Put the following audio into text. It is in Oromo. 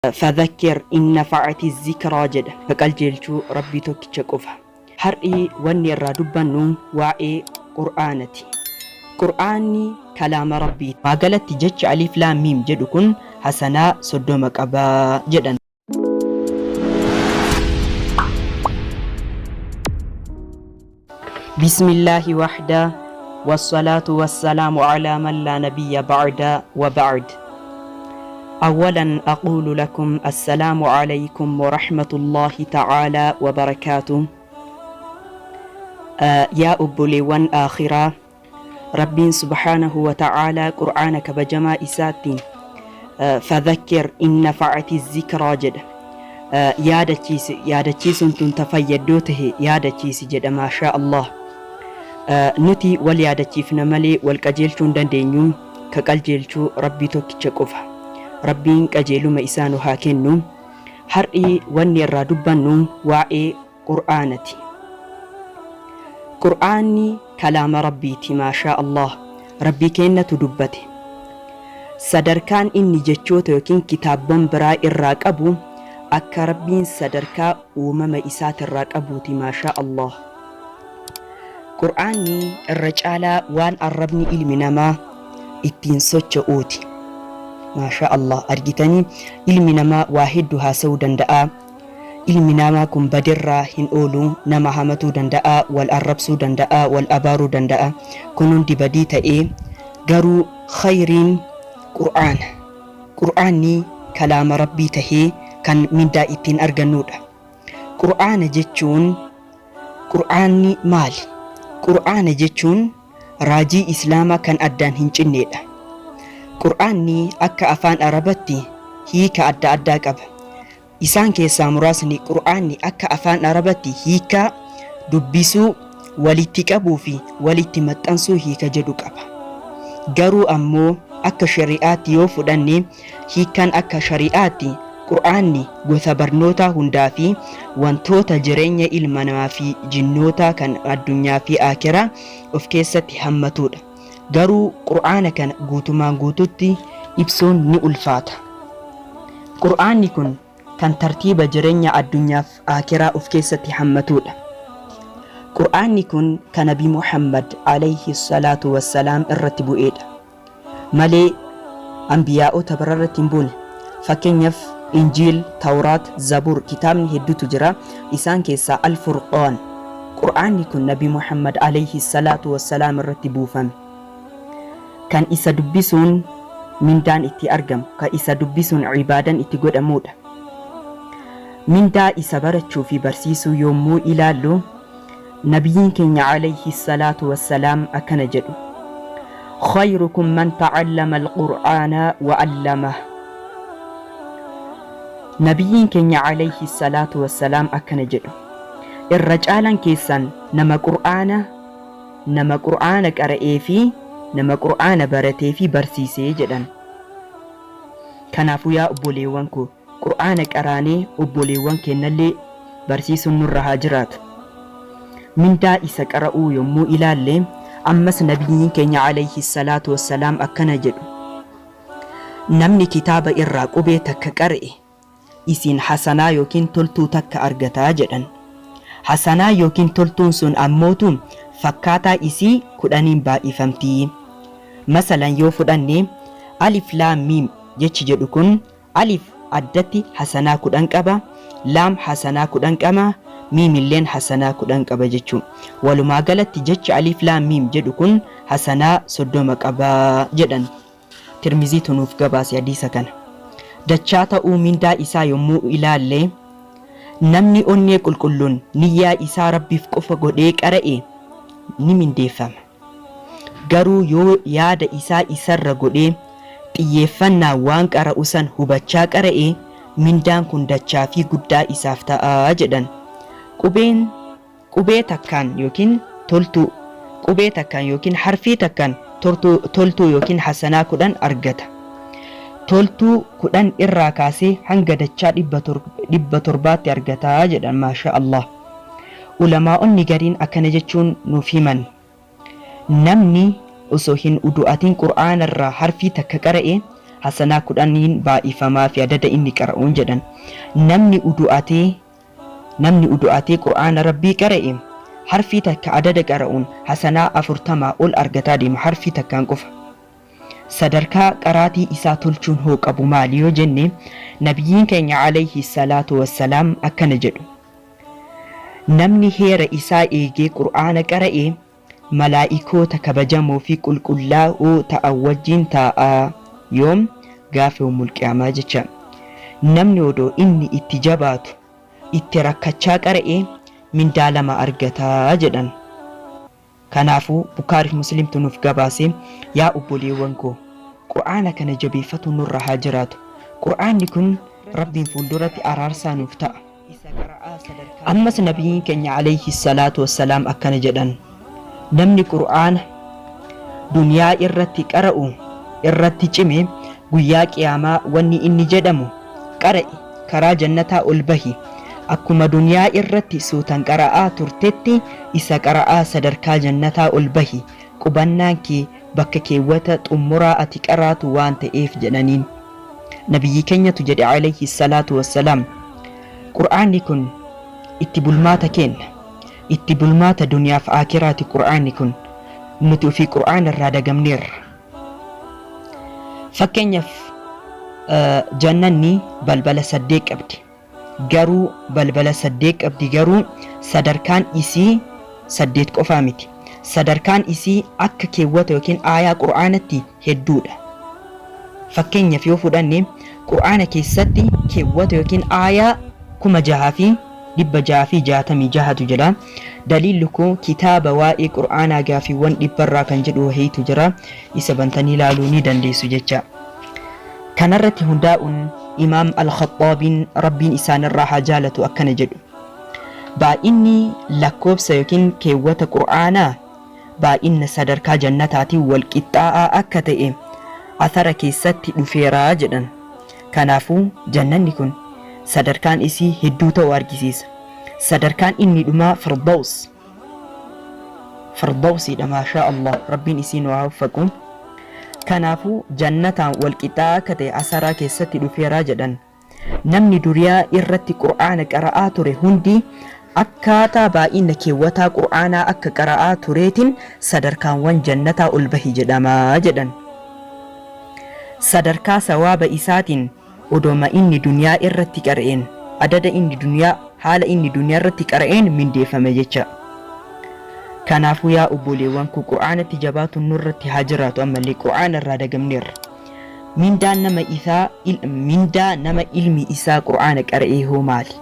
Fadhakkir in nafa'ati zikraa jedha. Ka qaljeelchu Rabbii tokkicha qofa. Har'i wanni irraa dubbannu waa'ee Qur'aanati. Qur'aanni kalaama Rabbiiti. Walumaa galatti jechi Aliif Laam Miim jedhu kun hasanaa 30 qaba jedhan. Bismillaahi wahda wassalaatu wassalaamu alaa man laa nabiyya ba'da wa ba'd. Awwalan aquulu lakum assalaamu alaykum wa rahmatullaahi ta'aalaa wa barakaatuh. Yaa obboleewwan aakhiraa, Rabbiin subhaanahu wa ta'aalaa Qur'aana kabajamaa isaattiin fadhakkir in nafa'ati zikraa jedha. Yaadachiisi, yaadachiisuun tun ta fayyaddoo tahe yaadachiisi jedha. Maashaa Allah. Nuti wal yaadachiifna malee wal qajeelchuu hin dandeenyu, ka qaljeelchu Rabbii tokkicha qofa. Rabbiin qajeeluma isaa nu haa kennu. Har'i wanni irraa dubbannu waa'ee Qur'aanati. Qur'aanni kalaama Rabbiiti maashaa Allaah. Rabbii keennatu dubbate. Sadarkaan inni jechoota yookiin kitaabban biraa irraa qabu akka Rabbiin sadarkaa uumama isaatirraa qabuuti maashaa Allaah. Qur'aanni irra caalaa waan arrabni ilmi namaa ittiin socho'uuti. Maashaa Allaah argitanii ilmi namaa waa heddu haasa'uu danda'a. Ilmi namaa kun badirraa hin oolu, nama hamatuu danda'a, wal arrabsuu danda'a, wal abaaruu danda'a. Kun hundi badii ta'ee garuu khayriin Qur'aana. Qur'aanni kalaama Rabbii tahee kan mindaa ittiin argannuudha. Qur'aana jechuun Qur'aanni maali? Qur'aana jechuun raajii Islaamaa kan addaan hin cinneedha. Qur'aanni akka afaan Arabatti hiika adda addaa qaba. Isaan keessaa muraasni Qur'aanni akka afaan Arabatti hiikkaa dubbisuu, walitti qabuu fi walitti maxxansuu hiika jedhu qaba. Garuu ammoo akka shari'aatti yoo fudhanne hiikkaan akka shari'aatti Qur'aanni gosa barnootaa hundaa fi wantoota jireenya ilma namaa fi jinnootaa kan addunyaa fi aakiraa of keessatti hammatuudha. Garuu Qur'aana kana guutumaan guututti ibsuun ni ulfaata. Qur'aanni kun kan tartiiba jireenya addunyaaf aakiraa of keessatti hammatuudha. Qur'aanni kun kan Nabi Muhammad alayhi salaatu wassalaam irratti bu'eedha. Malee anbiyaa'ota biraarratti hin buune. Fakkeenyaf Injiil, Tawraat, Zabuur kitaabni hedduutu jira. Isaan keessaa Al-Furqaan. Qur'aanni kun Nabi Muhammad alayhi salaatu wassalaam irratti buufame. Kan isa dubbisuun mindaan itti argamu, kan isa dubbisuun ibaadan itti godhamuudha. Mindaa isa barachuu fi barsiisuu yommuu ilaallu, Nabiyyiin keenya alayhi salaatu wassalaam akkana jedhu, Khayrukum man ta'allama al-Qur'aana wa 'allamah. Nabiyyiin keenya alayhi salaatu wassalaam akkana jedhu, Irra caalaan keessan nama Qur'aana nama Qur'aana qara'ee fi nama Qur'aana baratee fi barsiisee jedhan. Kanaafuu yaa obboleewwan koo Qur'aana qaraanee obboleewwan keennallee barsiisuun nurra haa jiraatu. Mindaa isa qara'uu yommuu ilaalle ammas Nabiyyiin keenya alayhi salaatu wassalaam akkana jedhu, Namni kitaaba irraa qubee takka qara'e isiin hasanaa yookiin toltuu takka argata jedhan. Hasanaa yookiin toltuun sun ammootu fakkaataa isii kudhaniin baay'ifamti. Masalan yoo fudhanne Alif Laam Miim jechi jedhu kun Alif addatti hasanaa 10 qaba, Laam hasanaa 10 qaba, Miimilleen hasanaa 10 qaba jechu. Walumaa galatti jechi Alif Laam Miim jedhu kun hasanaa 30 qaba jedhan. Tirmiziitu nuuf gabaase hadiisa kana. Dachaa ta'uu mindaa isaa yommuu ilaalle, namni onnee qulqulluun niyyaa isaa Rabbiif qofa godhee qara'e ni mindeeffama. Garuu yoo yaada isaa isarra godhee xiyyeeffannaan waan qara'u san hubachaa qara'e mindaan kun dachaa fi guddaa isaaf ta'a jedhan. Qubeen qubee takkaan yookiin toltuu qubee takkaan yookiin harfii takkaan toltuu yookiin hasanaa 10 argata. Toltuu 10 irraa kaasee hanga dachaa 700tti argata jedhan maashaa Allah. Ulamaa'onni gariin akkana jechuun nuuf himan, Namni osoo hin udu'atin Qur'aana irraa harfii takka qara'e, hasanaa 10n baay'ifamaa fi adada inni qara'uun jedhan. Namni udu'atee namni udu'atee Qur'aana Rabbii qara'e harfii takka adada qara'uun hasanaa 40 ol argataa deema harfii takkaan qofa. Sadarkaa qaraatii isaa tolchuun hoo qabu maali yoo jenne Nabiyyiin keenya alayhi salaatu wassalaam akkana jedhu. Namni heera isaa eegee Qur'aana qara'e malaa'ikoota kabajamoo fi qulqullaa'oo ta'an wajjiin taa'a. Yoom? Gaafa yawmul qiyaamaa jecha. Namni odoo inni itti jabaatu, itti rakkachaa qara'e mindaa 2 argata jedhan. Kanaafuu Bukhaariif Muslimtu nuuf gabaase, yaa obboleewwan koo! Qur'aana kana jabeeffatuun nurra haa jiraatu. Qur'aanni kun Rabbiin fuulduratti araarsaa nuuf ta'a. Ammas Nabiyyiin keenya aleyhi salaatu wassalaam akkana jedhan, Namni Qur'aana duniyaa irratti qara'u irratti cime guyyaa qiyaamaa wanni inni jedhamu, Qara'i, karaa jannataa ol bahi, akkuma duniyaa irratti suutan qara'aa turtetti isa qara'aa sadarkaa jannataa ol bahi, qubannaan kee bakka keewwata xummuraa ati qaraatu waan ta'eef jedhaniin. Nabiyyii keenyatu jedhe alayhi salaatu wassalaam. Qur'aanni kun itti bulmaata keenna. Itti bulmaata duniyaaf aakiraati Qur'aanni kun. Nuti ofii Qur'aana irraa dagamneerra. Fakkeenyaf jannanni balbala saddeet qabdi. Garuu balbala saddeet qabdi garuu sadarkaan isii saddeet qofaa miti. Sadarkaan isii akka keewwata yookiin aayaa Qur'aanatti hedduudha. Fakkeenyaf yoo fudhanne Qur'aana keessatti keewwata yookiin aayaa 6666tu jira. Daliilli koo kitaaba waa'ee Qur'aanaa gaafiiwwan dhibbarraa kan jedhu wahiitu jira. Isa bantanii ilaaluu ni dandeessu jecha. Kanarratti hundaa'uun Imaam Al-Khaxxaabiin Rabbiin isaanirraa haa jaalatu akkana jedhu. Baay'inni lakkoofsa yookiin keewwata Qur'aanaa baay'inna sadarkaa jannataatiin wal qixxaa'aa akka ta'e athara keessatti dhufeera jedhan. Kanaafuu jannanni kun sadarkaan isii hedduu ta'uu argisiisa. Sadarkaan inni dhumaa Firdaws. Firdawsiidha maashaa Allah Rabbiin isii nu haa waffaqu. Kanaafuu jannataan wal qixxaa'aa akka ta'e asaraa keessatti dhufeera jedhan. Namni duriyaa irratti Qur'aana qara'aa ture hundi akkaataa baay'ina keewwataa Qur'aanaa akka qara'aa tureetiin sadarkaawwan jannataa ol bahi jedhama jedhan. Sadarkaa sawaaba isaatiin odoma inni duniyaa irratti qara'een adada inni duniyaa haala inni duniyaa irratti qara'een mindeeffame jecha. Kanaafuu yaa obboleewwan koo Qur'aanatti jabaatuun nurratti haa jiraatu ammallee Qur'aana irraa dagamneerra. Mindaan nama isaa mindaa nama ilmi isaa Qur'aana qara'ee hoo maali?